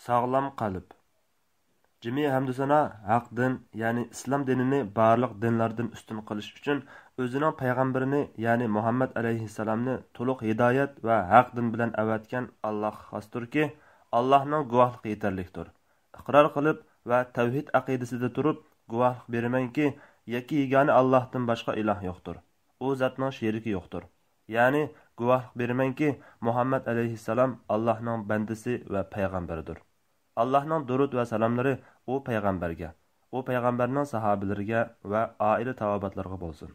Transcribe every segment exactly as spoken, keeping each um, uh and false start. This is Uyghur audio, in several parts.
ساغلام قەلب. جىمى ھەمدۇسانا ھەق دىن، يەنى ئىسلام دىنىنى بارلىق دىنلاردىن ئۈستۈن قىلىش ئۈچۈن ئۆزىنىڭ پەيغەمبىرىنى، يەنى مۇھەممەد ئەلەيھىسسالامنى تولۇق ھىدايەت ۋە ھەق دىن بىلەن ئەۋەتكەن ئاللاھقا خاستۇركى، ئاللاھنىڭ گۇۋاھلىقى يېتەرلىكتۇر. ئىقرار قىلىپ ۋە تەۋھىد ئەقىدىسىدە تۇرۇپ گۇۋاھلىق بېرىمەنكى، يەككە يېگانە ئاللاھتىن باشقا ئىلاھ يوقتۇر. ئۇ زاتنىڭ شېرىكى يوقتۇر. يەنى گۇۋاھلىق بېرىمەنكى، مۇھەممەد ئەلەيھىسسالام ئاللاھنىڭ بەندىسى ۋە پەيغەمبىرىدۇر. ئاللاھنىڭ دۇرۇت ۋە سالاملىرى ئۇ پەيغەمبەرگە، ئۇ پەيغەمبەرنىڭ ساھابىلىرىگە ۋە ئائىلە تاۋابىئاتلىرىغا بولسۇن.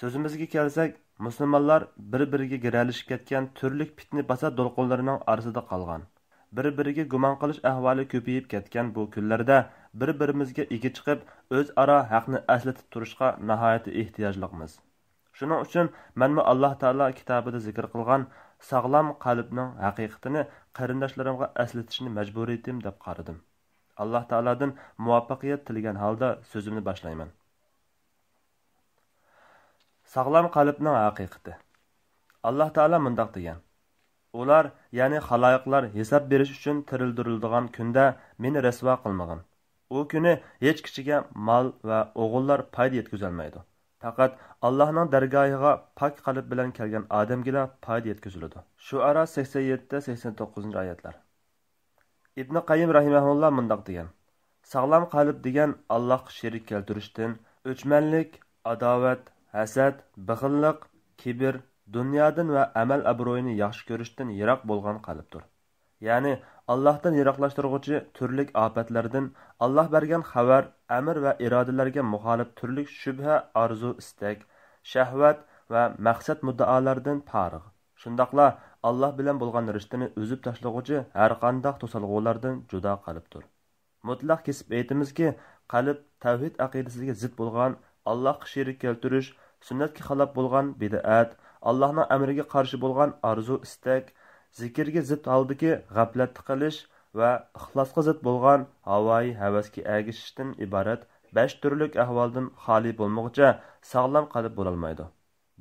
سۆزىمىزگە كەلسەك، مۇسۇلمانلار بىر-بىرىگە گىرەلىشىپ كەتكەن تۈرلۈك پىتنە-پاسات دولقۇنلىرىنىڭ ئارىسىدا قالغان. بىر-بىرىگە گۇمان قىلىش ئەھۋالى كۆپىيىپ كەتكەن بۇ كۈنلەردە بىر-بىرىمىزگە ئىگە چىقىپ، ئۆزئارا ھەقنى ئەسلىتىپ تۇرۇشقا ناھايىتى ئېھتىياجلىقمىز. شۇنىڭ ئۈچۈن مەنمۇ ئاللاھ تائالا كىتابىدا زىكىر قىلغان ساغلام قەلبنىڭ ھەقىقىتىنى قېرىنداشلىرىمغا ئەسلىتىشنى مەجبۇرىيىتىم دەپ قارىدىم. ئاللاھ تائالادىن مۇۋەپپەقىيەت تىلىگەن ھالدا سۆزۈمنى باشلايمەن. ساغلام قەلبنىڭ ھەقىقىتى. ئاللاھ تائالا مۇنداق دېگەن: ئۇلار، يەنى خالايىقلار ھېساب بېرىش ئۈچۈن تىرىلدۈرۈلىدىغان كۈندە مېنى رەسۋا قىلمىغىن. ئۇ كۈنى ھېچ كىشىگە مال ۋە ئوغۇللار پايدا يەتكۈزەلمەيدۇ. پەقەت ئاللاھنىڭ دەرگاھىغا پاك قەلب بىلەن كەلگەن ئادەمگىلا پايدا يەتكۈزۈلىدۇ. شۇئارا سەكسەن يەتتە، سەكسەن توققۇزىنچى ئايەتلەر. ئىبنى قەييىم رەھىمەھۇللا مۇنداق دېگەن: ساغلام قەلب دېگەن ئاللاھقا شېرىك كەلتۈرۈشتىن، ئۆچمەنلىك، ئاداۋەت، ھەسەت، بېخىللىق، كىبىر، دۇنيادىن ۋە ئەمەل ئابرۇيىنى ياخشى كۆرۈشتىن يىراق بولغان قەلبتۇر. يەنى ئاللاھتىن يىراقلاشتۇرغۇچى تۈرلۈك ئاپەتلەردىن، ئاللاھ بەرگەن خەۋەر، ئەمر ۋە ئىرادىلەرگە مۇخالىپ تۈرلۈك شۈبھە، ئارزۇ، ئىستەك، شەھۋەت ۋە مەقسەت مۇددىئالاردىن پارىغ. شۇنداقلا ئاللاھ بىلەن بولغان رىشتىنى ئۈزۈپ تاشلىغۇچى ھەرقانداق توسالغۇلاردىن جۇدا قەلبتۇر. مۇتلەق كېسىپ ئېيتىمىزكى، قەلب تەۋھىد ئەقىدىسىگە زىت بولغان، ئاللاھقا شېرىك كەلتۈرۈش، سۈننەتكە خىلاپ بولغان بىدئەت، ئاللاھنىڭ ئەمرىگە قارشى بولغان ئارزۇ-ئىستەك، زىكىرگە زىت ھالدىكى غەپلەتتە قېلىش ۋە ئىخلاسقا زىت بولغان ھاۋايى ھەۋەسكە ئەگىشىشتىن ئىبارەت بەش تۈرلۈك ئەھۋالدىن خالىي بولمىغۇچە ساغلام قەلب بولالمايدۇ.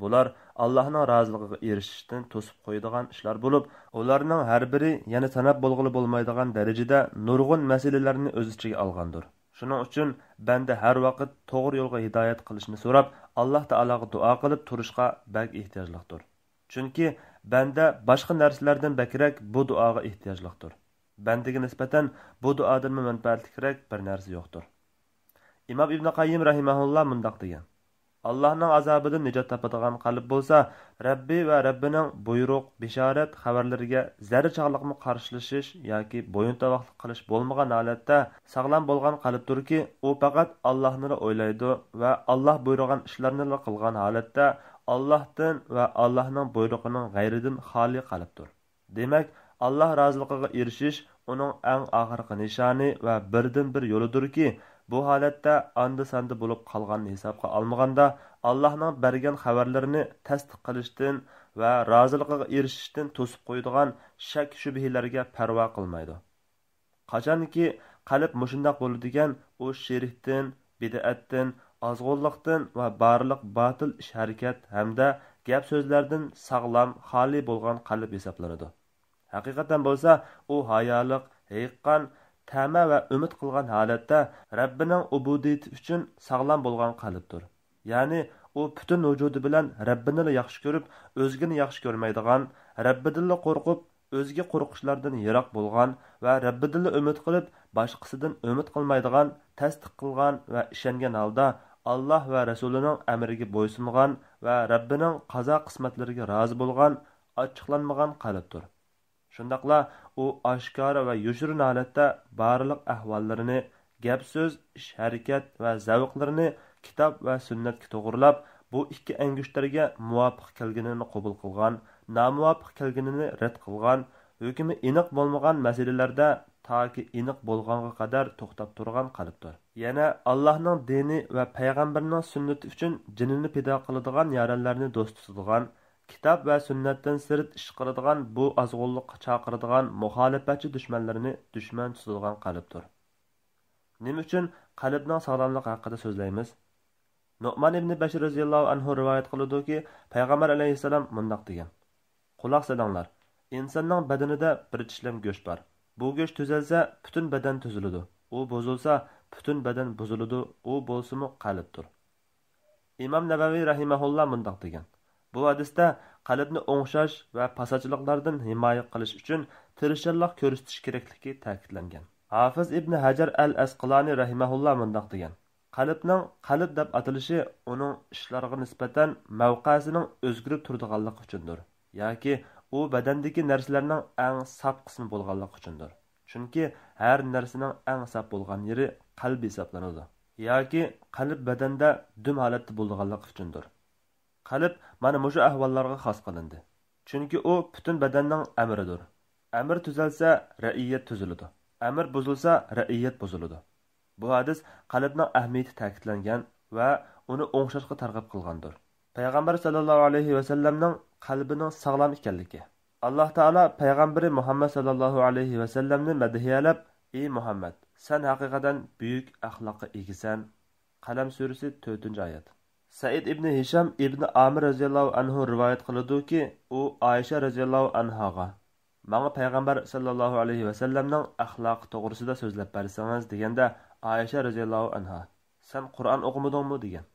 بۇلار ئاللاھنىڭ رازىلىقىغا ئېرىشىشتىن توسۇپ قويىدىغان ئىشلار بولۇپ، ئۇلارنىڭ ھەر بىرى يەنە ساناپ بولغىلى بولمايدىغان دەرىجىدە نۇرغۇن مەسىلىلەرنى ئۆز ئىچىگە ئالغاندۇر. شۇنىڭ ئۈچۈن بەندە ھەر ۋاقىت توغرا يولغا ھىدايەت قىلىشنى سوراپ، ئاللاھ تائالاغا دۇئا قىلىپ تۇرۇشقا بەك ئېھتىياجلىقتۇر. چۈنكى بەندە باشقا نەرسىلەردىن بەكرەك بۇ دۇئاغا ئېھتىياجلىقتۇر. بەندىگە نىسبەتەن بۇ دۇئادىنمۇ مەنپەئەتلىكرەك بىر نەرسە يوقتۇر. ئىمام ئىبنى قەييىم رەھىمەھۇللا مۇنداق دېگەن: ئاللاھنىڭ ئازابىدىن نىجات تاپىدىغان قەلب بولسا، رەببى ۋە رەببىنىڭ بۇيرۇق، بىشارەت، خەۋەرلىرىگە زەررە چاغلىقمۇ قارشىلىشىش ياكى بويۇنتاۋاقلىق قىلىش بولمىغان ھالەتتە ساغلام بولغان قەلبتۇركى، ئۇ پەقەت ئاللاھنىلا ئويلايدۇ ۋە ئاللاھ بۇيرۇغان ئىشلارنىلا قىلغان ھالەتتە ئاللاھتىن ۋە ئاللاھنىڭ بۇيرۇقىنىڭ غەيرىدىن خالىي قەلبتۇر. دېمەك، ئاللاھ رازىلىقىغا ئېرىشىش ئۇنىڭ ئەڭ ئاخىرقى نىشانى ۋە بىردىن-بىر يولىدۇركى، بۇ ھالەتتە ئاندا-ساندا بولۇپ قالغاننى ھېسابقا ئالمىغاندا، ئاللاھنىڭ بەرگەن خەۋەرلىرىنى تەستىق قىلىشتىن ۋە رازىلىقىغا ئېرىشىشتىن توسۇپ قويىدىغان شەك-شۈبھىلەرگە پەرۋا قىلمايدۇ. قاچانكى قەلب مۇشۇنداق بولىدىكەن، ئۇ شىركتىن، بىدئەتتىن، ئازغۇنلۇقتىن ۋە بارلىق باتىل ئىش-ھەرىكەت ھەمدە گەپ-سۆزلەردىن ساغلام، خالىي بولغان قەلب ھېسابلىنىدۇ. ھەقىقەتەن بولسا، ئۇ ھايالىق، ھېيىققان، تەمە ۋە ئۈمىد قىلغان ھالەتتە رەببىنىڭ ئۇبۇدىيىتى ئۈچۈن ساغلام بولغان قەلبتۇر. يەنى ئۇ پۈتۈن ۋۇجۇدى بىلەن رەببىنىلا ياخشى كۆرۈپ، ئۆزگىنى ياخشى كۆرمەيدىغان، رەببىدىنلا قورقۇپ، ئۆزگە قورقۇشلاردىن يىراق بولغان ۋە رەببىدىنلا ئۈمىد قىلىپ، باشقىسىدىن ئۈمىد قىلمايدىغان، تەستىق قىلغان ۋە ئىشەنگەن ھالدا ئاللاھ ۋە رەسۇلىنىڭ ئەمرىگە بويسۇنغان ۋە رەببىنىڭ قازا-قىسمەتلىرىگە رازى بولغان، ئاچچىقلانمىغان قەلبتۇر. شۇنداقلا ئۇ ئاشكارا ۋە يوشۇرۇن ھالەتتە بارلىق ئەھۋاللىرىنى، گەپ-سۆز، ئىش-ھەرىكەت ۋە زەۋقلىرىنى كىتاب ۋە سۈننەتكە توغرىلاپ، بۇ ئىككى ئەڭگۈشتەرگە مۇۋاپىق كەلگىنىنى قوبۇل قىلغان، نامۇۋاپىق كەلگىنىنى رەت قىلغان، ھۆكمى ئېنىق بولمىغان مەسىلىلەردە تاكى ئېنىق بولغانغا قەدەر توختاپ تۇرغان قەلبتۇر. يەنە ئاللاھنىڭ دىنى ۋە پەيغەمبىرىنىڭ سۈننىتى ئۈچۈن جېنىنى پىدا قىلىدىغان يارەنلەرنى دوست تۇتىدىغان، كىتاب ۋە سۈننەتتىن سىرت ئىش قىلىدىغان، بۇ ئازغۇنلۇققا چاقىرىدىغان مۇخالىپەتچى دۈشمەنلىرىنى دۈشمەن تۇتىدىغان قەلبتۇر. نېمە ئۈچۈن قەلبنىڭ ساغلاملىقى ھەققىدە سۆزلەيمىز؟ نۇئمان ئىبنى بەشىر رەزىياللاھۇ ئەنھۇ رىۋايەت قىلىدۇكى، پەيغەمبەر ئەلەيھىسسالام مۇنداق دېگەن: قۇلاق سېلىڭلار، ئىنساننىڭ بەدىنىدە بىر چىشلەم گۆش بار. بۇ گۆش تۈزەلسە، پۈتۈن بەدەن تۈزۈلىدۇ. ئۇ بۇزۇلسا، پۈتۈن بەدەن بۇزۇلىدۇ. ئۇ بولسىمۇ قەلبتۇر. ئىمام نەۋەۋى رەھىمەھۇللا مۇنداق دېگەن: بۇ ھەدىستە قەلبنى ئوڭشاش ۋە پاساتچىلىقلاردىن ھىمايە قىلىش ئۈچۈن تىرىشچانلىق كۆرسىتىش كېرەكلىكى تەكىتلەنگەن. ھافىز ئىبن ھەجەر ئەل ئەسقىلانى رەھىمەھۇللا مۇنداق دېگەن: قەلبنىڭ قەلب دەپ ئاتىلىشى ئۇنىڭ ئىشلارغا نىسبەتەن مەۋقەسىنىڭ ئۆزگىرىپ تۇرىدىغانلىقى ئۈچۈندۇر، ياكى ئۇ بەدەندىكى نەرسىلەرنىڭ ئەڭ ساپ قىسمى بولغانلىقى ئۈچۈندۇر. چۈنكى ھەر نەرسىنىڭ ئەڭ ساپ بولغان يېرى قەلب ھېسابلىنىدۇ، ياكى قەلب بەدەندە دۈم ھالەتتە بولىدىغانلىقى ئۈچۈندۇر. قەلب مانا مۇشۇ ئەھۋاللارغا خاس قىلىندى. چۈنكى ئۇ پۈتۈن بەدەننىڭ ئەمرىدۇر. ئەمىر تۈزەلسە، رەئىيەت تۈزۈلىدۇ. ئەمىر بۇزۇلسا، رەئىيەت بۇزۇلىدۇ. بۇ ھەدىس قەلبنىڭ ئەھمىيىتى تەكىتلەنگەن ۋە ئۇنى ئوڭشاشقا تەرغىب قىلغاندۇر. پەيغەمبەر ساللاللاھۇ ئەلەيھى ۋەسەللەمنىڭ قەلبىنىڭ ساغلام ئىكەنلىكى. ئاللاھ تائالا پەيغەمبىرى مۇھەممەد ساللاللاھۇ ئەلەيھى ۋەسەللەمنى مەدھىيەلەپ: ئى مۇھەممەد، سەن ھەقىقەتەن بۈيۈك ئەخلاققا ئىگىسەن. قەلەم سۈرىسى، تۆتىنچى ئايەت. سەئىد ئىبنى ھىشام ئىبنى ئامىر رەزىياللاھۇ ئەنھۇ رىۋايەت قىلىدۇكى، ئۇ ئائىشە رەزىياللاھۇ ئەنھاغا: ماڭا پەيغەمبەر ساللاللاھۇ ئەلەيھى ۋەسەللەمنىڭ ئەخلاقى توغرىسىدا سۆزلەپ بەرسىڭىز، دېگەندە، ئائىشە رەزىياللاھۇ ئەنھا: سەن قۇرئان ئوقۇمىدىڭمۇ؟ دېگەن.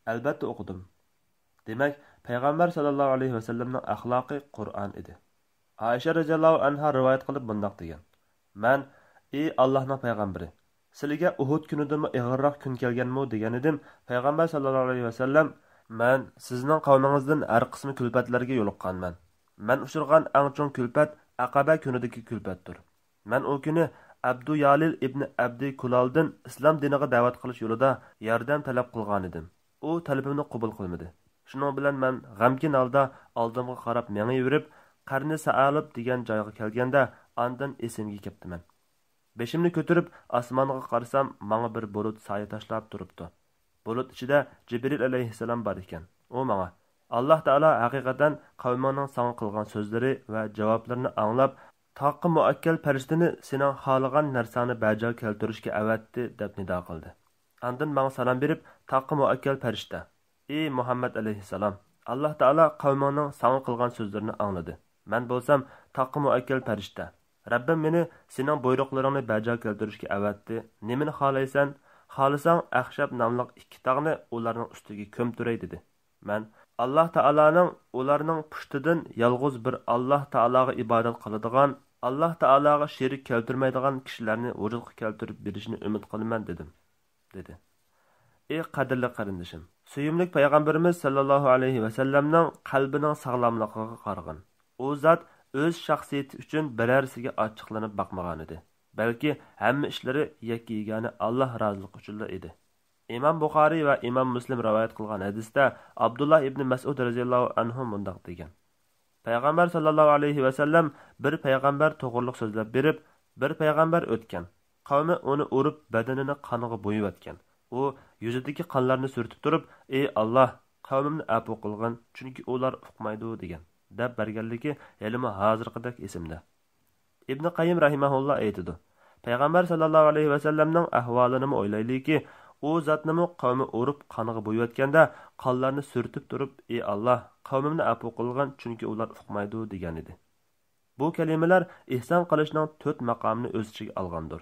ئەلبەتتە ئوقۇدۇم. دېمەك، پەيغەمبەر ساللاللاھۇ ئەلەيھى ۋەسەللەمنىڭ ئەخلاقى قۇرئان ئىدى. ئائىشە رەزىياللاھۇ ئەنھا رىۋايەت قىلىپ مۇنداق دېگەن: مەن: ئى ئاللاھنىڭ پەيغەمبىرى، سىلىگە ئۇھۇد كۈنىدىنمۇ ئېغىرراق كۈن كەلگەنمۇ؟ دېگەنىدىم. پەيغەمبەر ساللاللاھۇ ئەلەيھى ۋەسەللەم: مەن سىزنىڭ قەۋمىڭىزدىن ھەر قىسمى كۈلپەتلەرگە يولۇققانمەن. مەن ئۇچرىغان ئەڭ چوڭ كۈلپەت ئەقەبە كۈنىدىكى كۈلپەتتۇر. مەن ئۇ كۈنى ئەبدۇ يالىل ئىبنى ئەبدى كۇلالدىن ئىسلام دىنىغا دەۋەت قىلىش يولىدا ياردەم تەلەپ قىلغانىدىم. ئۇ تەلىپىمنى قوبۇل قىلمىدى. شۇنىڭ بىلەن مەن غەمكىن ھالدا ئالدىمغا قاراپ مېڭىۋېرىپ، قەرنى سەئالىب دېگەن جايغا كەلگەندە، ئاندىن ئېسىمگە كەپتىمەن. بېشىمنى كۆتۈرۈپ ئاسمانغا قارىسام، ماڭا بىر بۇلۇت سايە تاشلاپ تۇرۇپتۇ. بۇلۇت ئىچىدە جىبرىل ئەلەيھىسسالام بار ئىكەن. ئۇ ماڭا: ئاللاھ تائالا ھەقىقەتەن قەۋمىڭنىڭ ساڭا قىلغان سۆزلىرى ۋە جاۋابلىرىنى ئاڭلاپ، تاققا مۇئەككەل پەرىشتىنى سېنىڭ خالىغان نەرسەڭنى بەجا كەلتۈرۈشكە ئەۋەتتى، دەپ نىدا قىلدى. ئاندىن ماڭا سالام بېرىپ، تاققا مۇئەككەل پەرىشتە: ئى مۇھەممەد ئەلەيھىسسالام، ئاللاھ تائالا قەۋمىڭنىڭ ساڭا قىلغان سۆزلىرىنى ئاڭلىدى. مەن بولسام تاققا مۇئەككەل پەرىشتە: رەببىم مېنى سېنىڭ بۇيرۇقلىرىڭنى بەجا كەلتۈرۈشكە ئەۋەتتى. نېمىنى خالايسەن؟ خالىساڭ ئەخشەب ناملىق ئىككى تاغنى ئۇلارنىڭ ئۈستىگە كۆمتۈرەي، دېدى. مەن: ئاللاھ تائالانىڭ ئۇلارنىڭ پۇشتىدىن يالغۇز بىر ئاللاھ تائالاغا ئىبادەت قىلىدىغان، ئاللاھ تائالاغا شېرىك كەلتۈرمەيدىغان كىشىلەرنى ۋۇجۇدقا كەلتۈرۈپ بېرىشىنى ئۈمىد قىلىمەن، دېدىم، دېدى. ئى قەدىرلىك قېرىندىشىم! سۆيۈملۈك پەيغەمبىرىمىز ساللاللاھۇ ئەلەيھى ۋەسەللەمنىڭ قەلبىنىڭ ساغلاملىقىغا قارىغىن. ئۇ زات ئۆز شەخسىيىتى ئۈچۈن بىرەرسىگە ئاچچىقلىنىپ باقمىغانىدى، بەلكى ھەممە ئىشلىرى يەككە يېگانە ئاللاھ رازىلىقى ئۈچۈنلا ئىدى. ئىمام بۇخارىي ۋە ئىمام مۇسلىم رىۋايەت قىلغان ھەدىستە ئابدۇللاھ ئىبنى مەسئۇد رەزىياللاھۇ ئەنھۇ مۇنداق دېگەن: پەيغەمبەر ساللاللاھۇ ئەلەيھى ۋەسەللەم بىر پەيغەمبەر توغرىلىق سۆزلەپ بېرىپ، بىر پەيغەمبەر ئۆتكەن. قەۋمى ئۇنى ئۇرۇپ، بەدىنىنى قانغا بويىۋەتكەن. ئۇ يۈزىدىكى قانلارنى سۈرتۈپ تۇرۇپ، ئى ئاللاھ، قەۋمىمنى ئەپۇ قىلغىن، چۈنكى ئۇلار ئۇقمايدۇ، دېگەن. دەپ بەرگەنلىكى ھېلىمۇ ھازىرقىدەك ئېسىمدە. ئىبنى قەييىم رەھىمەھۇللا ئېيتىدۇ: پەيغەمبەر ساللاللاھۇ ئەلەيھى ۋەسەللەمنىڭ ئەھۋالىنىمۇ ئويلايلىكى، ئۇ زاتنىمۇ قەۋمى ئۇرۇپ قانغا بويىۋەتكەندە، قانلارنى سۈرتۈپ تۇرۇپ، ئى ئاللاھ، قەۋمىمنى ئەپۇ قىلغىن، چۈنكى ئۇلار ئۇقمايدۇ، دېگەنىدى. بۇ كەلىمىلەر ئېھسان قىلىشنىڭ تۆت مەقامىنى ئۆز ئىچىگە ئالغاندۇر.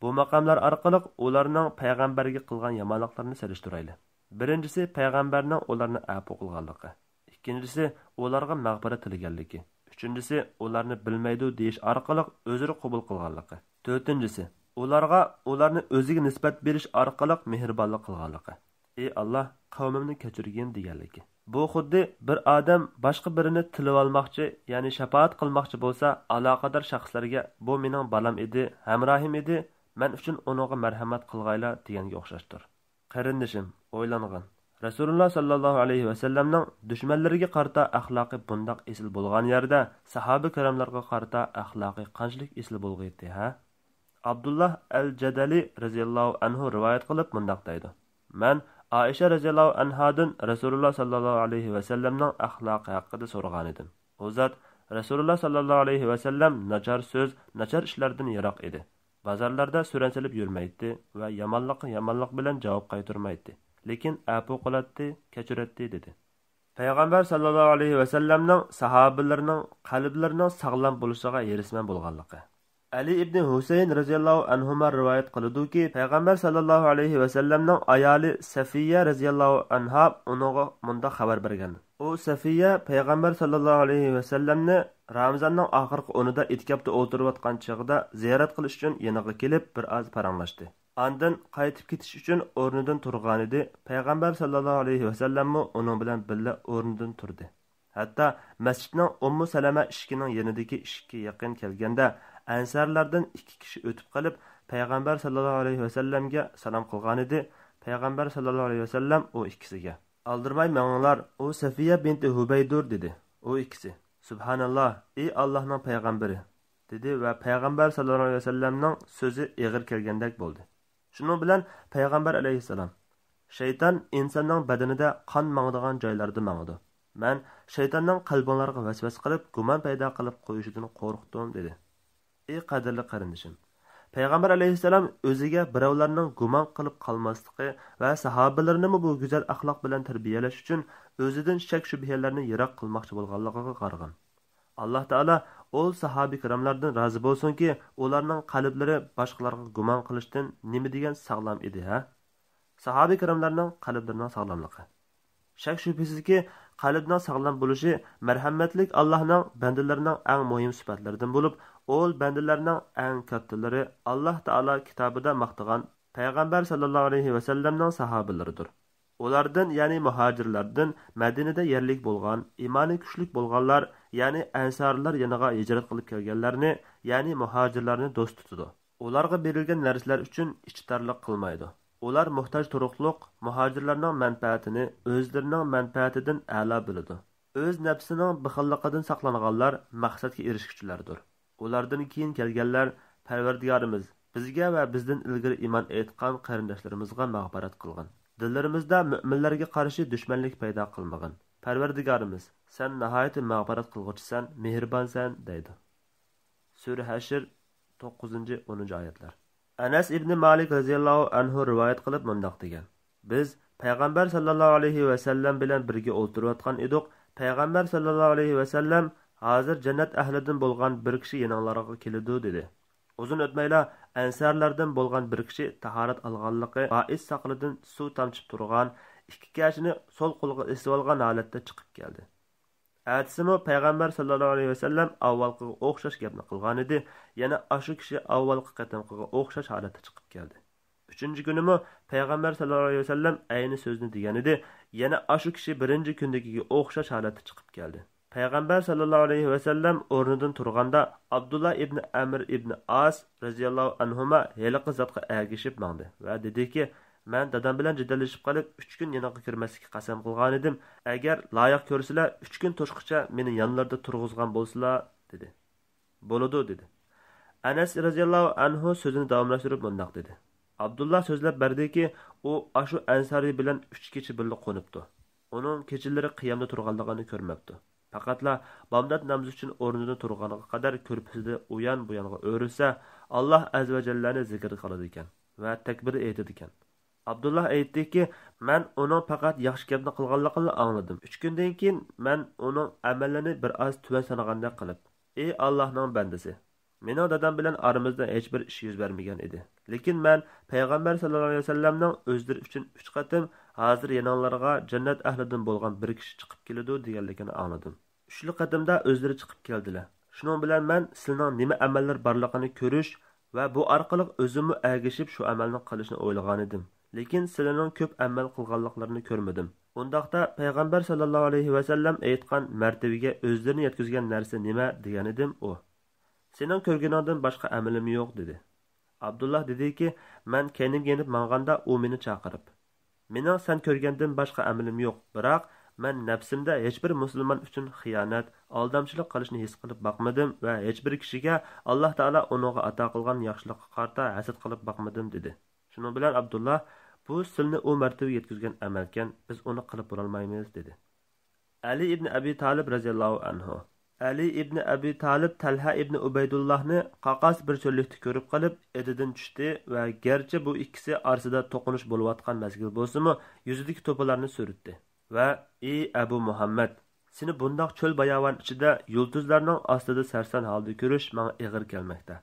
بۇ مەقاملار ئارقىلىق ئۇلارنىڭ پەيغەمبەرگە قىلغان يامانلىقلىرىنى سېلىشتۇرايلى. بىرىنچىسى، پەيغەمبەرنىڭ ئۇلارنى ئەپۇ قىلغانلىقى. ئىككىنچىسى، ئۇلارغا مەغپىرەت تىلىگەنلىكى. ئۈچىنچىسى، ئۇلارنى بىلمەيدۇ دېيىش ئارقىلىق ئۆزرە قوبۇل قىلغانلىقى. تۆتىنچىسى، ئۇلارغا ئۇلارنى ئۆزىگە نىسبەت بېرىش ئارقىلىق مېھرىبانلىق قىلغانلىقى. ئى ئاللاھ، قەۋمىمنى كەچۈرگىن، دېگەنلىكى. بۇ خۇددى بىر ئادەم باشقا بىرىنى تىلىۋالماقچى، يەنى شاپائەت قىلماقچى بولسا، ئالاقىدار شەخسلەرگە: بۇ مېنىڭ بالام ئىدى، ھەمراھىم ئىدى، مەن ئۈچۈن ئۇنىڭغا مەرھەمەت قىلغايلا، دېگەنگە ئوخشاشتۇر. قېرىندىشىم، ئويلانغىن. رەسۇلۇللا ساللاللاھۇ ئەلەيھى ۋەسەللەمنىڭ دۈشمەنلىرىگە قارىتا ئەخلاقى بۇنداق ئېسىل بولغان يەردە، ساھابە كىراملارغا قارىتا ئەخلاقى قانچىلىك ئېسىل بولغىيتتى، ھە؟ ئابدۇللاھ ئەل جەدەلى رەزىياللاھۇ ئەنھۇ رىۋايەت قىلىپ مۇنداق دەيدۇ: مەن ئائىشە رەزىياللاھۇ ئەنھادىن رەسۇلۇللا ساللاللاھۇ ئەلەيھى ۋەسەللەمنىڭ ئەخلاقى ھەققىدە سورىغانىدىم. ئۇ زات، رەسۇلۇللا ساللاللاھۇ ئەلەيھى ۋەسەللەم ناچار سۆز، ناچار ئىشلاردىن يىراق ئىدى. بازارلاردا سۈرەن سېلىپ يۈرمەيتتى ۋە يامانلىققا يامانلىق بىلەن جاۋاب قايتۇرمايتتى، لېكىن ئەپۇ قىلاتتى، كەچۈرەتتى، دېدى. پەيغەمبەر ساللاللاھۇ ئەلەيھى ۋەسەللەمنىڭ ساھابىلىرىنىڭ قەلبلىرىنىڭ ساغلام بولۇشىغا ھېرىسمەن بولغانلىقى. ئەلى ئىبنى ھۈسەيىن رەزىياللاھۇ ئەنھۇما رىۋايەت قىلىدۇكى، پەيغەمبەر سەللەللاھۇ ئەلەيھى ۋەسەللەمنىڭ ئايالى سەفىيە رەزىياللاھۇ ئەنھا ئۇنىڭغا مۇنداق خەۋەر بەرگەن. ئۇ سەفىيە پەيغەمبەر سەللەللاھۇ ئەلەيھى ۋەسەللەمنى رامىزاننىڭ ئاخىرقى ئونىدا ئېتىكاپتا ئولتۇرۇۋاتقان چېغىدا زىيارەت قىلىش ئۈچۈن يېنىغا كېلىپ، بىر ئاز پاراڭلاشتى. ئاندىن قايتىپ كېتىش ئۈچۈن ئورنىدىن تۇرغانىدى، پەيغەمبەر سەللەللاھۇ ئەلەيھى ۋەسەللەممۇ ئۇنىڭ بىلەن بىللە ئورنىدىن تۇردى. ھەتتا مەسچىتنىڭ ئۇممۇ سەلەمە ئىشىكىنىڭ يېنىدىكى ئىشىككە يېقىن كەلگەندە، ئەنسارلاردىن ئىككى كىشى ئۆتۈپ قېلىپ، پەيغەمبەر سەللەللاھۇ ئەلەيھى ۋەسەللەمگە سالام قىلغانىدى، پەيغەمبەر سەللەللاھۇ ئەلەيھى ۋەسەللەم ئۇ ئىككىسىگە، «ئالدىرىماي مېڭىڭلار، ئۇ سەفىيە بىنتى ھۇبەيدۇر» دېدى. ئۇ ئىككىسى، «سۇبھاناللا، ئى ئاللاھنىڭ پەيغەمبىرى» دېدى ۋە پەيغەمبەر سەللەللاھۇ ئەلەيھى ۋەسەللەمنىڭ سۆزى ئېغىر كەلگەندەك بولدى. شۇنىڭ بىلەن پەيغەمبەر ئەلەيھىسسالام، «شەيتان ئىنساننىڭ بەدىنىدە قان ماڭىدىغان جايلاردا ماڭىدۇ. مەن شەيتاننىڭ قەلبىڭلارغا ۋەسۋەسە قىلىپ، گۇمان پەيدا قىلىپ قويۇشىدىن قورقتۇم» دېدى. ئى قەدىرلىك قېرىندىشىم! پەيغەمبەر ئەلەيھىسسالام ئۆزىگە بىراۋلارنىڭ گۇمان قىلىپ قالماسلىقى ۋە ساھابىلىرىنىمۇ بۇ گۈزەل ئەخلاق بىلەن تەربىيەلەش ئۈچۈن ئۆزىدىن شەك-شۈبھىلەرنى يىراق قىلماقچى بولغانلىقىغا قارىغان. ئاللاھ تائالا ئۇل ساھابە كىراملاردىن رازى بولسۇنكى، ئۇلارنىڭ قەلبلىرى باشقىلارغا گۇمان قىلىشتىن نېمە دېگەن ساغلام ئىدى، ھە؟ ساھابە كىراملارنىڭ قەلبلىرىنىڭ ساغلاملىقى. شەك-شۈبھىسىزكى، قەلبنىڭ ساغلام بولۇشى مەرھەمەتلىك ئاللاھنىڭ بەندىلىرىنىڭ ئەڭ مۇھىم سۈپەتلىرىدىن بولۇپ، ئۇل بەندىلەرنىڭ ئەڭ كاتتىلىرى ئاللاھ تائالا كىتابىدا ماختىغان پەيغەمبەر سەللەللاھۇ ئەلەيھى ۋەسەللەمنىڭ ساھابىلىرىدۇر. ئۇلاردىن، يەنى مۇھاجىرلاردىن، مەدىنىدە يەرلىك بولغان، ئىمانى كۈچلۈك بولغانلار، يەنى ئەنسارلار يېنىغا ھىجرەت قىلىپ كەلگەنلەرنى، يەنى مۇھاجىرلارنى دوست تۇتىدۇ. ئۇلارغا بېرىلگەن نەرسىلەر ئۈچۈن ئىچى تارلىق قىلمايدۇ. ئۇلار موھتاج تۇرۇقلۇق، مۇھاجىرلارنىڭ مەنپەئەتىنى ئۆزلىرىنىڭ مەنپەئەتىدىن ئەلا بىلىدۇ. ئۆز نەپسىنىڭ بېخىللىقىدىن ساقلانغانلار مەقسەتكە ئېرىشكۈچىلەردۇر. ئۇلاردىن كېيىن كەلگەنلەر، پەرۋەردىگارىمىز، بىزگە ۋە بىزدىن ئىلگىرى ئىمان ئېيتقان قېرىنداشلىرىمىزغا مەغپىرەت قىلغىن. دىللىرىمىزدا مۆمىنلەرگە قارشى دۈشمەنلىك پەيدا قىلمىغىن. پەرۋەردىگارىمىز، سەن ناھايىتى مەغپىرەت قىلغۇچىسەن، مېھرىبانسەن، دەيدۇ. سۈرە ھەشر، توققۇزىنچى، ئونىنچى ئايەتلەر. ئەنەس ئىبنى مالىك رەزىياللاھۇ ئەنھۇ رىۋايەت قىلىپ مۇنداق دېگەن: بىز پەيغەمبەر سەللەللاھۇ ئەلەيھى ۋەسەللەم بىلەن بىرگە ئولتۇرۇۋاتقان ئىدۇق. پەيغەمبەر سەللەللاھۇ ئەلەيھى ۋەسەللەم، ھازىر جەننەت ئەھلىدىن بولغان بىر كىشى يېنىڭلارغا كېلىدۇ، دېدى. ئۇزۇن ئۆتمەيلا ئەنسارلاردىن بولغان بىر كىشى تاھارەت ئالغانلىقى بائىس ساقىلىدىن سۇ تامچىپ تۇرغان ئىككى كەشىنى سول قولىغا ئېسىۋالغان ھالەتتە چىقىپ كەلدى. ئەتىسىمۇ پەيغەمبەر سەللەللاھۇ ئەلەيھى ۋەسەللەم ئاۋۋالقىغا ئوخشاش گەپنى قىلغانىدى، يەنە ئاشۇ كىشى ئاۋۋالقى قېتىمقىغا ئوخشاش ھالەتتە چىقىپ كەلدى. ئۈچىنچى كۈنىمۇ پەيغەمبەر سەللەللاھۇ ئەلەيھى ۋەسەللەم ئەينى سۆزنى دېگەنىدى، يەنە ئاشۇ كىشى بىرىنچى كۈندىكىگە ئوخشاش ھالەتتە چىقىپ كەلدى. پەيغەمبەر سەللەللاھۇ ئەلەيھى ۋەسەللەم ئورنىدىن تۇرغاندا، ئابدۇللا ئىبنى ئەمر ئىبنى ئاس رەزىياللاھۇ ئەنھۇما ھېلىقى زاتقا ئەگىشىپ ماڭدى ۋە دېدىكى، مەن دادام بىلەن جېدەللىشىپ قېلىپ، ئۈچ كۈن يېنىغا كىرمەسلىككە قەسەم قىلغانىدىم. ئەگەر لايىق كۆرسىلە، ئۈچ كۈن توشقىچە مېنى يانلىرىدا تۇرغۇزغان بولسىلا، دېدى. بولىدۇ، دېدى. ئەنەس رەزىياللاھۇ ئەنھۇ سۆزىنى داۋاملاشتۇرۇپ مۇنداق دېدى: ئابدۇللا سۆزلەپ بەردىكى، ئۇ ئاشۇ ئەنسارىي بىلەن ئۈچ كېچە بىللە قونۇپتۇ. ئۇنىڭ كېچىلىرى قىيامدا تۇرغانلىقىنى كۆرمەپتۇ. پەقەتلا بامدات نامىزى ئۈچۈن ئورنىدىن تۇرغانغا قەدەر كۆرپىسىدە ئۇيان بۇيانغا ئۆرۈلسە، ئاللاھ ئەززە ۋە جەللەنى زىكىر قىلىدىكەن ۋە تەكبىر ئېيتىدىكەن. ئابدۇللا ئېيتتىكى، مەن ئۇنىڭ پەقەت ياخشى گەپنى قىلغانلىقىنىلا ئاڭلىدىم. ئۈچ كۈندىن كېيىن مەن ئۇنىڭ ئەمەللىرىنى بىر ئاز تۆۋەن سانىغاندەك قىلىپ، ئى ئاللاھنىڭ بەندىسى! مېنىڭ دادام بىلەن ئارىمىزدا ھېچبىر ئىش يۈز بەرمىگەن ئىدى. لېكىن مەن پەيغەمبەر سەللەللاھۇ ئەلەيھى ۋەسەللەمنىڭ ئۆزلىرى ئۈچۈن ئۈچ قېتىم، ھازىر يېنىڭلارغا جەننەت ئەھلىدىن بولغان بىر كىشى چىقىپ كېلىدۇ، دېگەنلىكىنى ئاڭلىدىم. ئۈچلا قېتىمدا ئۆزلىرى چىقىپ كەلدىلەر. شۇنىڭ بىلەن مەن سىلىنىڭ نېمە ئەمەللىرى بارلىقىنى كۆرۈش ۋە بۇ ئارقىلىق ئۆزۈممۇ ئەگىشىپ شۇ ئەمەلنى قىلىشنى ئويلىغانىدىم. لېكىن سىلىنىڭ كۆپ ئەمەل قىلغانلىقلىرىنى كۆرمىدىم. ئۇنداقتا پەيغەمبەر سەللەللاھۇ ئەلەيھى ۋەسەللەم ئېيتقان مەرتىۋىگە ئۆزلىرىنى يەتكۈزگەن نەرسە نېمە؟ دېگەنىدىم ئۇ. سېنىڭ كۆرگىنىڭدىن باشقا ئەمىلىم يوق، دېدى. ئابدۇللا دېدىكى، مەن كەينىمگە يېنىپ ماڭغاندا ئۇ مېنى چاقىرىپ، مېنىڭ سەن كۆرگەندىن باشقا ئەمىلىم يوق، بىراق مەن نەپسىمدە ھېچبىر مۇسۇلمان ئۈچۈن خىيانەت، ئالدامچىلىق قىلىشنى ھېس قىلىپ باقمىدىم ۋە ھېچبىر كىشىگە ئاللاھ تائالا ئۇنىڭغا ئاتا قىلغان ياخشىلىققا قارىتا ھەسەت قىلىپ باقمىدىم، دېدى. شۇنىڭ بىلەن ئابدۇللا، بۇ سىلنى ئۇ مەرتىۋىگە يەتكۈزگەن ئەمەلكەن، بىز ئۇنى قىلىپ بولالمايمىز، دېدى. ئەلى ئىبنى ئەبى تالىپ رەزىياللاھۇ ئەنھۇ. ئەلى ئىبنى ئەبى تالىپ تەلھە ئىبنى ئۇبەيدۇللاھنى قاقاس بىر چۆللۈكتە كۆرۈپ قېلىپ، ئېتىدىن چۈشتى ۋە گەرچە بۇ ئىككىسى ئارىسىدا توقۇنۇش بولۇۋاتقان مەزگىل بولسىمۇ، يۈزىدىكى توپىلارنى سۈرتتى ۋە، ئى ئەبۇ مۇھەممەد! سېنى بۇنداق چۆل باياۋان ئىچىدە يۇلتۇزلارنىڭ ئاستىدا سەرسان ھالدا كۆرۈش ماڭا ئېغىر كەلمەكتە.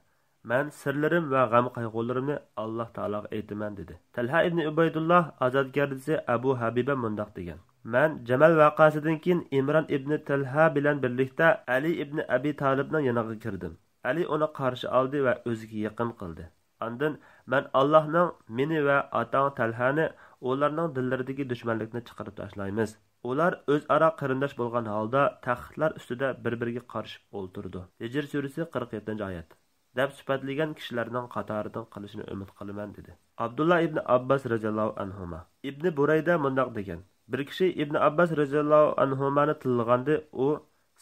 مەن سىرلىرىم ۋە غەم-قايغۇلىرىمنى ئاللاھ تائالاغا ئېيتىمەن، دېدى. تەلھە ئىبنى ئۇبەيدۇللاھ ئازادگەردىسى ئەبۇ ھەبىبە مۇنداق دېگەن: مەن جەمەل ۋەقەسىدىن كېيىن ئىمران ئىبنى تەلھە بىلەن بىرلىكتە ئەلى ئىبنى ئەبى تالىپنىڭ يېنىغا كىردىم. ئەلى ئۇنى قارشى ئالدى ۋە ئۆزىگە يېقىن قىلدى. ئاندىن مەن ئاللاھنىڭ مېنى ۋە ئاتاڭ تەلھەنى ئۇلارنىڭ دىللىرىدىكى دۈشمەنلىكنى چىقىرىپ تاشلايمىز. ئۇلار ئۆزئارا قېرىنداش بولغان ھالدا تەختلەر ئۈستىدە بىر-بىرىگە قارىشىپ ئولتۇرىدۇ. ھىجر سۈرىسى قىرىق يەتتىنچى ئايەت. دەپ سۈپەتلىگەن كىشىلەرنىڭ قاتارىدىن قىلىشىنى ئۈمىد قىلىمەن، دېدى. ئابدۇللا ئىبنى ئابباس رەزىياللاھۇ ئەنھۇما. ئىبنى بۇرەيدە مۇنداق دېگەن: بىر كىشى ئىبنى ئابباس رەزىياللاھۇ ئەنھۇمانى تىللىغاندا، ئۇ: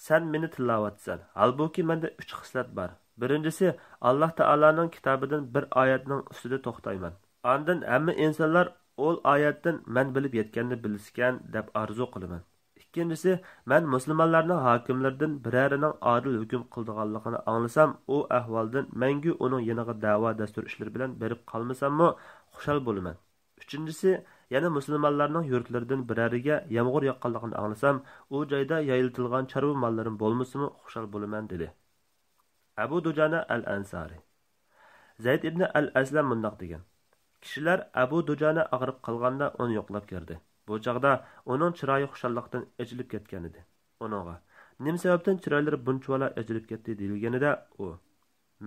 «سەن مېنى تىللاۋاتىسەن، ھالبۇكى مەندە ئۈچ خىسلەت بار. بىرىنچىسى، ئاللاھ تائالانىڭ كىتابىدىن بىر ئايەتنىڭ ئۈستىدە توختايمەن. ئاندىن ھەممە ئىنسانلار ئول ئايەتتىن مەن بىلىپ يەتكەننى بىلسىكەن دەپ ئارزۇ قىلىمەن. ئىككىنچىسى، مەن مۇسۇلمانلارنىڭ ھاكىملىرىدىن بىرەرىنىڭ ئادىل ھۆكۈم قىلىدىغانلىقىنى ئاڭلىسام، ئۇ ئەھۋالدىن مەڭگۈ ئۇنىڭ يېنىغا دەۋا دەستۇر ئىشلىرى بىلەن بېرىپ قالمىساممۇ خۇشال بولىمەن. ئۈچىنچىسى، يەنە مۇسۇلمانلارنىڭ يۇرتلىرىدىن بىرەرىگە يامغۇر ياغقانلىقىنى ئاڭلىسام، ئۇ جايدا يايلىتىلغان چارۋا ماللىرىم بولمىسىمۇ خۇشال بولىمەن» دېدى. ئەبۇ دۇجانە ئەل ئەنسارى. زەيد ئىبنى ئەل ئەسلەم مۇنداق دېگەن: كىشىلەر ئەبۇ دۇجانە ئاغرىپ قالغاندا ئۇنى يوقلاپ كىردى. بۇ چاغدا ئۇنىڭ چىرايى خۇشاللىقتىن ئېچىلىپ كەتكەنىدى. ئۇنىڭغا: «نېمە سەۋەبتىن چىرايلىرى بۇنچىۋالا ئېچىلىپ كەتتى؟» دېيىلگىنىدە، ئۇ: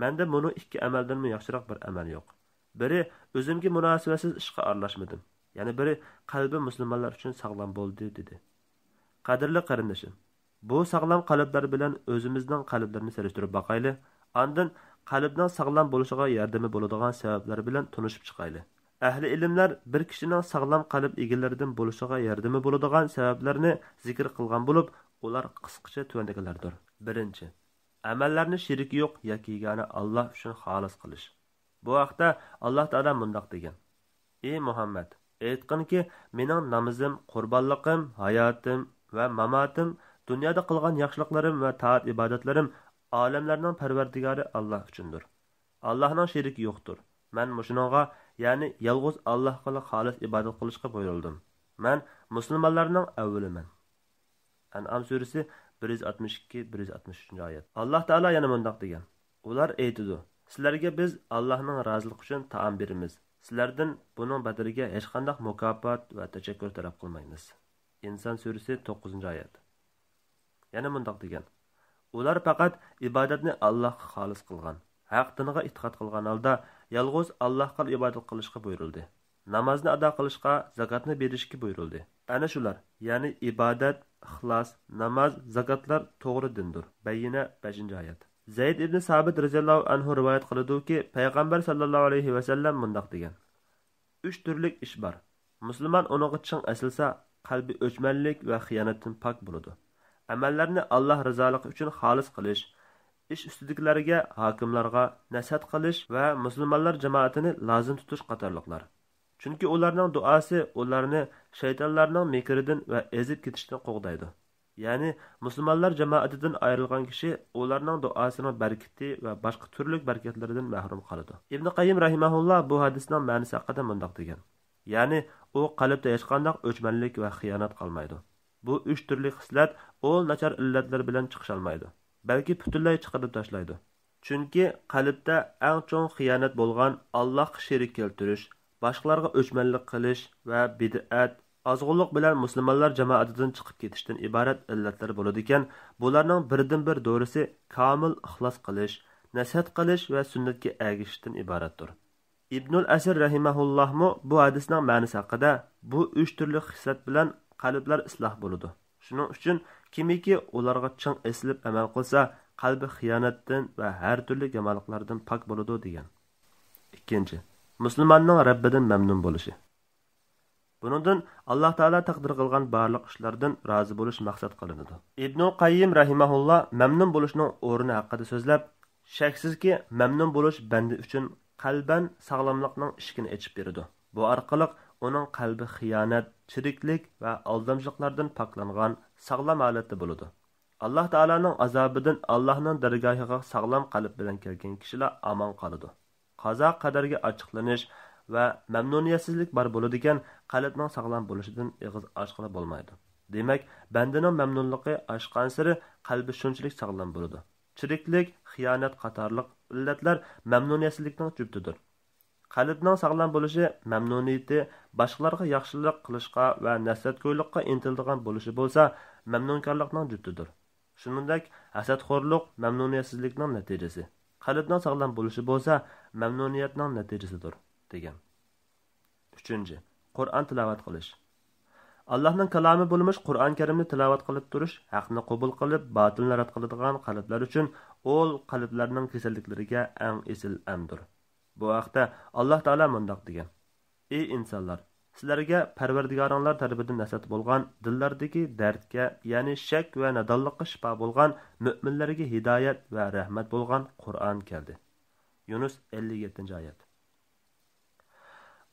«مەندە مۇنۇ ئىككى ئەمەلدىنمۇ ياخشىراق بىر ئەمەل يوق. بىرى، ئۆزۈمگە مۇناسىۋەتسىز ئىشقا ئارىلاشمىدىم. يەنە بىرى، قەلبىم مۇسۇلمانلار ئۈچۈن ساغلام بولدى» دېدى. قەدىرلىك قېرىندىشىم، بۇ ساغلام قەلبلەر بىلەن ئۆزىمىزنىڭ قەلبلىرىنى سېلىشتۇرۇپ باقايلى. ئاندىن قەلبنىڭ ساغلام بولۇشىغا ياردىمى بولىدىغان سەۋەبلەر بىلەن تونۇشۇپ چىقايلى. ئەھلى ئىلىملەر بىر كىشىنىڭ ساغلام قەلب ئىگىلىرىدىن بولۇشىغا ياردىمى بولىدىغان سەۋەبلەرنى زىكىر قىلغان بولۇپ، ئۇلار قىسقىچە تۆۋەندىكىلەردۇر. بىرىنچى، ئەمەللەرنى شېرىكى يوق يەككە يېگانە ئاللاھ ئۈچۈن خالىس قىلىش. بۇ ھەقتە ئاللاھ تائالا مۇنداق دېگەن: «ئى مۇھەممەد، ئېيتقىنكى، مېنىڭ نامىزىم، قۇربانلىقىم، ھاياتىم ۋە ماماتىم، دۇنيادا قىلغان ياخشىلىقلىرىم ۋە تائەت-ئىبادەتلىرىم ئالەملەرنىڭ پەرۋەردىگارى ئاللاھ ئۈچۈندۇر. ئاللاھنىڭ شېرىكى يوقتۇر. مەن مۇشۇنىڭغا، يەنى يالغۇز ئاللاھقىلا خالىس ئىبادەت قىلىشقا بۇيرۇلدۇم. مەن مۇسۇلمانلارنىڭ ئەۋۋىلىمەن.» ئەنئام سۈرىسى بىر يۈز ئاتمىش ئىككى، بىر يۈز ئاتمىش ئۈچىنچى ئايەت. ئاللاھ تائالا يەنە مۇنداق دېگەن: ئۇلار ئېيتىدۇ: «سىلەرگە بىز ئاللاھنىڭ رازىلىقى ئۈچۈن تائام بېرىمىز، سىلەردىن بۇنىڭ بەدىلىگە ھېچقانداق مۇكاپات ۋە تەشەككۈر تەلەپ قىلمايمىز.» ئىنسان سۈرىسى توققۇزىنچى ئايەت. يەنە مۇنداق دېگەن: ئۇلار پەقەت ئىبادەتنى ئاللاھقا خالىس قىلغان، ھەق دىنىغا ئېتىقاد قىلغان ھالدا يالغۇز ئاللاھقا ئىبادەت قىلىشقا بۇيرۇلدى. نامازنى ئادا قىلىشقا، زاكاتنى بېرىشكە بۇيرۇلدى. ئەنە شۇلار، يەنى ئىبادەت، ئىخلاس، ناماز، زاكاتلار توغرا دىندۇر. بەييىنە، بەشىنچى ئايەت. زەيد ئىبنى سابىت رەزىياللاھۇ ئەنھۇ رىۋايەت قىلىدۇكى، پەيغەمبەر ساللاللاھۇ ئەلەيھى ۋەسەللەم مۇنداق دېگەن: ئۈچ تۈرلۈك ئىش بار. مۇسۇلمان ئۇنىڭغا چىڭ ئېسىلسا، قەلبى ئۆچمەنلىك ۋە خىيانەتتىن پاك بولىدۇ. ئەمەللەرنى ئاللاھ رىزالىقى ئۈچۈن خالىس قىلىش، ئىش ئۈستىدىكىلەرگە، ھاكىملارغا نەسىھەت قىلىش ۋە مۇسۇلمانلار جامائىتىنى لازىم تۇتۇش قاتارلىقلار. چۈنكى ئۇلارنىڭ دۇئاسى ئۇلارنى شەيتانلارنىڭ مىكرىدىن ۋە ئېزىپ كېتىشتىن قوغدايدۇ. يەنى مۇسۇلمانلار جامائىتىدىن ئايرىلغان كىشى ئۇلارنىڭ دۇئاسىنىڭ بەرىكىتى ۋە باشقا تۈرلۈك بەرىكەتلىرىدىن مەھرۇم قالىدۇ. ئىبنى قەييىم رەھىمەھۇللا بۇ ھەدىسنىڭ مەنىسى ھەققىدە مۇنداق دېگەن: يەنى ئۇ قەلبتە ھېچقانداق ئۆچمەنلىك ۋە خىيانەت قالمايدۇ. بۇ ئۈچ تۈرلۈك خىسلەت ئۇل ناچار ئىللەتلىرى بىلەن چىقىشالمايدۇ، بەلكى پۈتۈنلەي چىقىرىپ تاشلايدۇ. چۈنكى قەلبتە ئەڭ چوڭ خىيانەت بولغان ئاللاھقا شېرىك كەلتۈرۈش، باشقىلارغا ئۆچمەنلىك قىلىش ۋە بىدئەت، ئازغۇنلۇق بىلەن مۇسۇلمانلار جامائىتىدىن چىقىپ كېتىشتىن ئىبارەت ئىللەتلەر بولىدىكەن، بۇلارنىڭ بىردىنبىر دورىسى كامىل ئىخلاس قىلىش، نەسىھەت قىلىش ۋە سۈننەتكە ئەگىشىشتىن ئىبارەتتۇر. ئىبنۇل ئەسىر رەھىمەھۇللاھمۇ بۇ ھەدىسنىڭ مەنىسى ھەققىدە: بۇ ئۈچ تۈرلۈك خىسلەت بىلەن قەلبلەر ئىسلاھ بولىدۇ. شۇنىڭ ئۈچۈن كىمكى ئۇلارغا چىڭ ئېسىلىپ ئەمەل قىلسا، قەلبى خىيانەتتىن ۋە ھەر تۈرلۈك يامانلىقلاردىن پاك بولىدۇ، دېگەن. ئىككىنچى، مۇسۇلماننىڭ رەببىدىن مەمنۇن بولۇشى. بۇنىڭدىن ئاللاھ تائالا تەقدىر قىلغان بارلىق ئىشلاردىن رازى بولۇش مەقسەت قىلىنىدۇ. ئىبنۇل قەييىم رەھىمەھۇللا مەمنۇن بولۇشنىڭ ئورنى ھەققىدە سۆزلەپ، شەكسىزكى، مەمنۇن بولۇش بەندە ئۈچۈن قەلبەن ساغلاملىقنىڭ ئىشىكىنى ئېچىپ بېرىدۇ. بۇ ئارقىلىق ئۇنىڭ قەلبى خىيانەت، چىرىكلىك ۋە ئالدامچىلىقلاردىن پاكلانغان، ساغلام ھالەتتە بولىدۇ. ئاللاھ تائالانىڭ ئازابىدىن ئاللاھنىڭ دەرگاھىغا ساغلام قەلب بىلەن كەلگەن كىشىلا ئامان قالىدۇ. قازا قەدەرگە ئاچچىقلىنىش ۋە مەمنۇنىيەتسىزلىك بار بولىدىكەن، قەلبنىڭ ساغلام بولۇشىدىن ئېغىز ئاچقىلى بولمايدۇ. دېمەك، بەندىنىڭ مەمنۇنلۇقى ئاشقانسېرى قەلبى شۇنچىلىك ساغلام بولىدۇ. چىرىكلىك، خىيانەت قاتارلىق ئىللەتلەر مەمنۇنىيەتسىزلىكنىڭ جۈپتىدۇر. قەلبنىڭ ساغلام بولۇشى مەمنۇنىيىتى، باشقىلارغا ياخشىلىق قىلىشقا ۋە نەسىھەتگويلۇققا ئىنتىلىدىغان بولۇشى بولسا، مەمنۇنكارلىقنىڭ جۈپتىدۇر. شۇنىڭدەك، ھەسەتخورلۇق مەمنۇنىيەتسىزلىكنىڭ نەتىجىسى، قەلبنىڭ ساغلام بولۇشى بولسا، مەمنۇنىيەتنىڭ نەتىجىسىدۇر، دېگەن. ئۈچىنچى، قۇرئان تىلاۋەت قىلىش. ئاللاھنىڭ كالامى بولمىش قۇرئان كەرىمنى تىلاۋەت قىلىپ تۇرۇش ھەقنى قوبۇل قىلىپ، باتىلنى رەت قىلىدىغان قەلبلەر ئۈچۈن ئۇل قەلبلەرنىڭ كېسەللىكلىرىگە ئەڭ ئېسىل ئەمدۇر. بۇ ھەقتە ئاللاھ تائالا مۇنداق دېگەن: ئى ئىنسانلار! سىلەرگە پەرۋەردىگارىڭلار تەرىپىدىن نەسىھەت بولغان دىللاردىكى دەردكە، يەنى شەك ۋە نادانلىققا شىپا بولغان، مۆمىنلەرگە ھىدايەت ۋە رەھمەت بولغان قۇرئان كەلدى. يۇنۇس، ئەللىك يەتتىنچى ئايەت.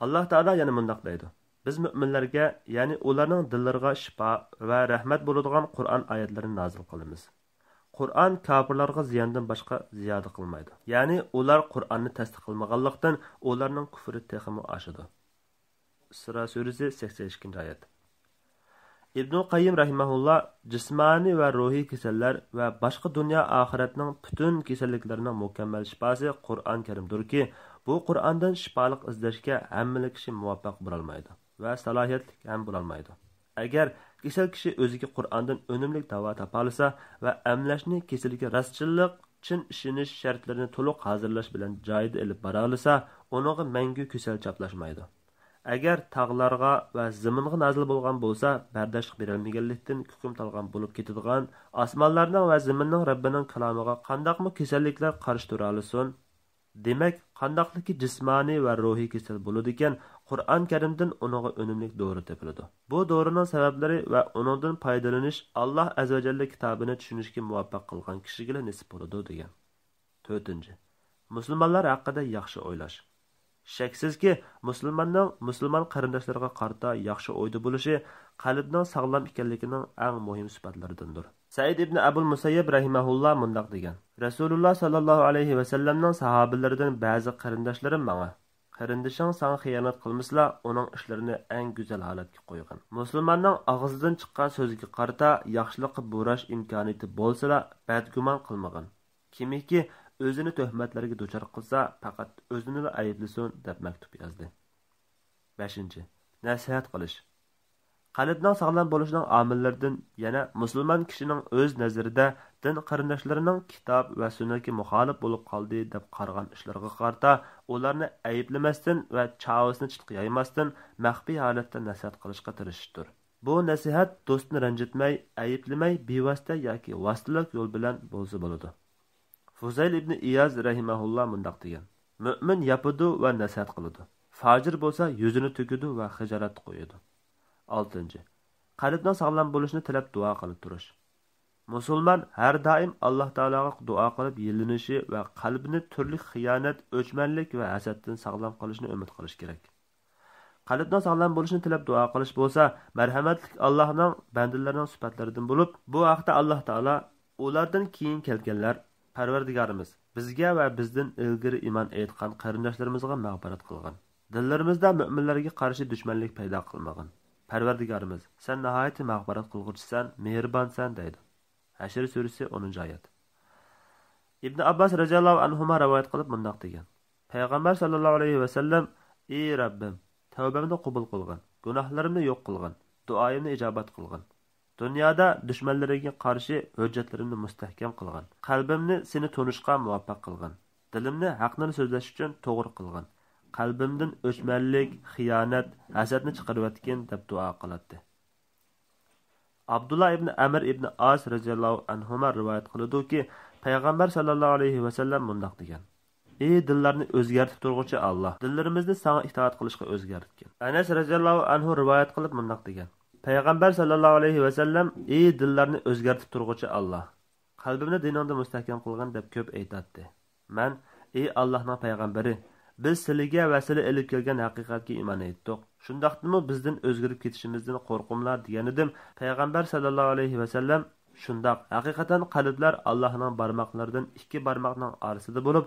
ئاللاھ تائالا يەنە مۇنداق دەيدۇ: بىز مۆمىنلەرگە، يەنى ئۇلارنىڭ دىللىرىغا شىپا ۋە رەھمەت بولىدىغان قۇرئان ئايەتلىرىنى نازىل قىلىمىز. قۇرئان كاپىرلارغا زىياندىن باشقا زىيادە قىلمايدۇ. يەنى ئۇلار قۇرئاننى تەستىق قىلمىغانلىقتىن، ئۇلارنىڭ كۇفرى تېخىمۇ ئاشىدۇ. ئىسرا سۈرىسى، سەكسەن ئىككىنچى ئايەت. ئىبنۇل قەييىم رەھىمەھۇللا جىسمانىي ۋە روھىي كېسەللەر ۋە باشقا دۇنيا ئاخىرەتنىڭ پۈتۈن كېسەللىكلىرىنىڭ مۇكەممەل شىپاسى قۇرئان كەرىمدۇركى، بۇ قۇرئاندىن شىپالىق ئىزدەشكە ھەممىلا كىشى مۇۋەپپەق بولالمايدۇ ۋە سالاھىيەتلىك ھەم بولالمايدۇ. ئەگەر كېسەل كىشى ئۆزىگە قۇرئاندىن ئۈنۈملۈك داۋا تاپالىسا ۋە ئەملەشنى كېسىلىگە راستچىللىق، چىن ئىشىنىش شەرتلىرىنى تولۇق ھازىرلاش بىلەن جايىدا ئېلىپ بارالىسا، ئۇنىڭغا مەڭگۈ كېسەل چاپلاشمايدۇ. ئەگەر تاغلارغا ۋە زېمىنغا نازىل بولغان بولسا، بەرداشلىق بېرەلمىگەنلىكتىن كۇكۇم تالغان بولۇپ كېتىدىغان، ئاسمانلارنىڭ ۋە زېمىننىڭ رەببىنىڭ كالامىغا قانداقمۇ كېسەللىكلەر قارشى تۇرالىسۇن؟ دېمەك، قانداقلىكى جىسمانىي ۋە روھىي كېسەل بولىدىكەن، قۇرئان كەرىمدىن ئۇنىڭغا ئۈنۈملۈك دورا تېپىلىدۇ. بۇ دورىنىڭ سەۋەبلىرى ۋە ئۇنىڭدىن پايدىلىنىش ئاللاھ ئەززەۋەجەللە كىتابىنى چۈشىنىشكە مۇۋەپپەق قىلغان كىشىگىلا نېسىپ بولىدۇ، دېگەن. تۆتىنچى، مۇسۇلمانلار ھەققىدە ياخشى ئويلاش. شەكسىزكى، مۇسۇلماننىڭ مۇسۇلمان قېرىنداشلىرىغا قارىتا ياخشى ئويدا بولۇشى قەلبنىڭ ساغلام ئىكەنلىكىنىڭ ئەڭ مۇھىم سۈپەتلىرىدىندۇر. سەئىد ئىبنى ئەبۇل مۇسەييەب رەھىمەھۇللا مۇنداق دېگەن: رەسۇلۇللا ساللاللاھۇ ئەلەيھى ۋەسەللەمنىڭ ساھابىلىرىدىن بەزى قېرىنداشلىرىم ماڭا، قېرىندىشىڭ ساڭا خىيانەت قىلمىسىلا، ئۇنىڭ ئىشلىرىنى ئەڭ گۈزەل ھالەتكە قويغىن. مۇسۇلماننىڭ ئاغزىدىن چىققان سۆزىگە قارىتا ياخشىلىققا بۇيرۇش ئىمكانىيىتى بولسىلا، بەدگۇمان قىلمىغىن. كىمكى ئۆزىنى تۆھمەتلەرگە دۇچار قىلسا، پەقەت ئۆزىنىلا ئەيىبلىسۇن، دەپ مەكتۇپ يازدى. بەشىنچى، نەسىھەت قىلىش. قەلبنىڭ ساغلام بولۇشىنىڭ ئامىللىرىدىن يەنە مۇسۇلمان كىشىنىڭ ئۆز نەزىرىدە دىن قېرىنداشلىرىنىڭ كىتاب ۋە سۈننەتكە مۇخالىپ بولۇپ قالدى دەپ قارىغان ئىشلىرىغا قارىتا ئۇلارنى ئەيىبلىمەستىن ۋە چاۋىسىنى چىتقا يايماستىن، مەخپىي ھالەتتە نەسىھەت قىلىشقا تىرىشىشتۇر. بۇ نەسىھەت دوستنى رەنجىتمەي، ئەيىبلىمەي، بىۋاسىتە ياكى ۋاسىتىلىك يول بىلەن بولسا بولىدۇ. فۇزەيل ئىبنى ئىياز رەھىمەھۇللا مۇنداق دېگەن: مۆمىن ياپىدۇ ۋە نەسىھەت قىلىدۇ، فاجىر بولسا يۈزىنى تۆكىدۇ ۋە خىجالەتتە قويىدۇ. ئالتىنچى، قەلبنىڭ ساغلام بولۇشىنى تىلەپ دۇئا قىلىپ تۇرۇش. مۇسۇلمان ھەر دائىم ئاللاھ تائالاغا دۇئا قىلىپ يېلىنىشى ۋە قەلبىنى تۈرلۈك خىيانەت، ئۆچمەنلىك ۋە ھەسەتتىن ساغلام قىلىشنى ئۈمىد قىلىشى كېرەك. قەلبنىڭ ساغلام بولۇشىنى تىلەپ دۇئا قىلىش بولسا، مەرھەمەتلىك ئاللاھنىڭ بەندىلىرىنىڭ سۈپەتلىرىدىن بولۇپ، بۇ ھەقتە ئاللاھ تائالا: ئۇلاردىن كېيىن كەلگەنلەر، پەرۋەردىگارىمىز، بىزگە ۋە بىزدىن ئىلگىرى ئىمان ئېيتقان قېرىنداشلىرىمىزغا مەغپىرەت قىلغىن. دىللىرىمىزدا مۆمىنلەرگە قارشى دۈشمەنلىك پەيدا قىلمىغىن. پەرۋەردىگارىمىز، سەن ناھايىتى مەغپىرەت قىلغۇچىسەن، مېھرىبانسەن، دەيدۇ. ھەشر سۈرىسى، ئونىنچى ئايەت. ئىبن ئابباس رەزىياللاھۇ ئەنھۇما رىۋايەت قىلىپ مۇنداق دېگەن: پەيغەمبەر ساللاللاھۇ ئەلەيھى ۋەسەللەم: ئى رەببىم، تەۋبەمنى قوبۇل قىلغىن، گۇناھلىرىمنى يوق قىلغىن، دۇئايىمنى ئىجابەت قىلغىن. دۇنيادا دۈشمەنلىرىگە قارشى ھۆججەتلىرىمنى مۇستەھكەم قىلغىن. قەلبىمنى سېنى تونۇشقا مۇۋەپپەق قىلغىن. دىلىمنى ھەقنى سۆزلەش ئۈچۈن توغرا قىلغىن. قەلبىمدىن ئۆچمەنلىك، خىيانەت، ھەسەتنى چىقىرىۋەتكىن، دەپ دۇئا قىلاتتى. ئابدۇللا ئىبنى ئەمر ئىبنى ئاس رەزىياللاھۇ ئەنھۇما رىۋايەت قىلىدۇكى، پەيغەمبەر ساللاللاھۇ ئەلەيھى ۋەسەللەم مۇنداق دېگەن: ئى دىللارنى ئۆزگەرتىپ تۇرغۇچى ئاللاھ، دىللىرىمىزنى ساڭا ئىتائەت قىلىشقا ئۆزگەرتكىن. ئەنەس رەزىياللاھۇ ئەنھۇ رىۋايەت قىلىپ مۇنداق دېگەن: پەيغەمبەر ساللاللاھۇ ئەلەيھى ۋەسەللەم: ئى دىللارنى ئۆزگەرتىپ تۇرغۇچى ئاللاھ، قەلبىمنى دىنىڭدا مۇستەھكەم قىلغىن، دەپ كۆپ ئېيتاتتى. مەن: ئى ئاللاھنىڭ پەيغەمبىرى، بىز سىلىگە ۋە سىلى ئېلىپ كەلگەن ھەقىقەتكە ئىمان ئېيتتۇق. شۇنداقتىمۇ بىزدىن ئۆزگىرىپ كېتىشىمىزدىن قورقۇڭلار، دېگەنىدىم. پەيغەمبەر ساللاللاھۇ ئەلەيھى ۋەسەللەم: شۇنداق، ھەقىقەتەن قەلبلەر ئاللاھنىڭ بارماقلىرىدىن ئىككى بارماقنىڭ ئارىسىدا بولۇپ،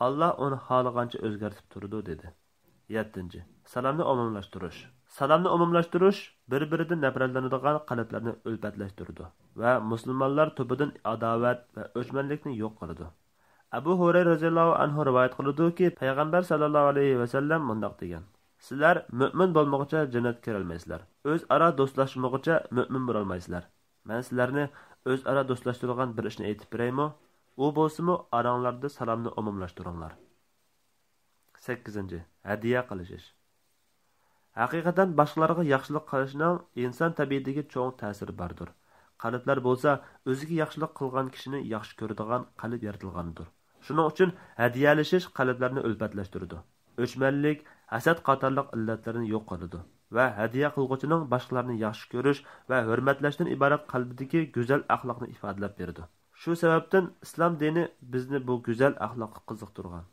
ئاللاھ ئۇنى خالىغانچە ئۆزگەرتىپ تۇرىدۇ، دېدى. يەتتىنچى، سالامنى ئومۇملاشتۇرۇش. سالامنى ئومۇملاشتۇرۇش بىر-بىرىدىن نەپرەتلىنىدىغان قەلبلەرنى ئۈلپەتلەشتۈرىدۇ ۋە مۇسۇلمانلار توپىدىن ئاداۋەت ۋە ئۆچمەنلىكنى يوق قىلىدۇ. ئەبۇ ھۇرەيرە رەزىياللاھۇ ئەنھۇ رىۋايەت قىلىدۇكى، پەيغەمبەر سەللەللاھۇ ئەلەيھى ۋەسەللەم مۇنداق دېگەن: سىلەر مۆمىن بولمىغۇچە جەننەتكە كىرەلمەيسىلەر. ئۆزئارا دوستلاشمىغۇچە مۆمىن بولالمايسىلەر. مەن سىلەرنى ئۆزئارا دوستلاشتۇرىدىغان بىر ئىشنى ئېيتىپ بېرەيمۇ؟ ئۇ بولسىمۇ، ئاراڭلاردا سالامنى ئومۇملاشتۇرۇڭلار. سەككىزىنچى، ھەدىيە قىلىشىش. ھەقىقەتەن باشقىلارغا ياخشىلىق قىلىشنىڭ ئىنسان تەبىئىتىگە چوڭ تەسىرى باردۇر. قەلبلەر بولسا ئۆزىگە ياخشىلىق قىلغان كىشىنى ياخشى كۆرىدىغان قەلب يارىتىلغاندۇر. شۇنىڭ ئۈچۈن ھەدىيەلىشىش قەلبلەرنى ئۈلپەتلەشتۈرىدۇ. ئۆچمەنلىك، ھەسەت قاتارلىق ئىللەتلەرنى يوق قىلىدۇ ۋە ھەدىيە قىلغۇچىنىڭ باشقىلارنى ياخشى كۆرۈش ۋە ھۆرمەتلەشتىن ئىبارەت قەلبىدىكى گۈزەل ئەخلاقنى ئىپادىلەپ بېرىدۇ. شۇ سەۋەبتىن ئىسلام دىنى بىزنى بۇ گۈزەل ئەخلاققا قىزىقتۇرغان.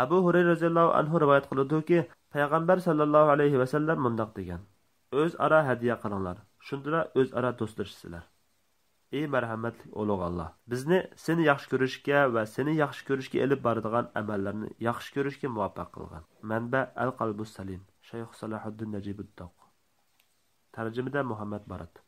ئەبۇ ھۇرەيرە رەزىياللاھۇ ئەنھۇ رىۋايەت قىلىدۇكى، پەيغەمبەر سەللەللاھۇ ئەلەيھى ۋەسەللەم مۇنداق دېگەن: ئۆزئارا ھەدىيە قىلىڭلار، شۇندىلا ئۆزئارا دوستلىشىسىلەر. ئى مەرھەمەتلىك ئۇلۇغ ئاللا، بىزنى سېنى ياخشى كۆرۈشكە ۋە سېنى ياخشى كۆرۈشكە ئېلىپ بارىدىغان ئەمەللەرنى ياخشى كۆرۈشكە مۇۋەپپەق قىلغىن. مەنبە: ئەل قەلبۇس سەلىم، شەيخ سالاھۇددىن نەجىبۇددوق. تەرجىمىدە مۇھەممەد بارات.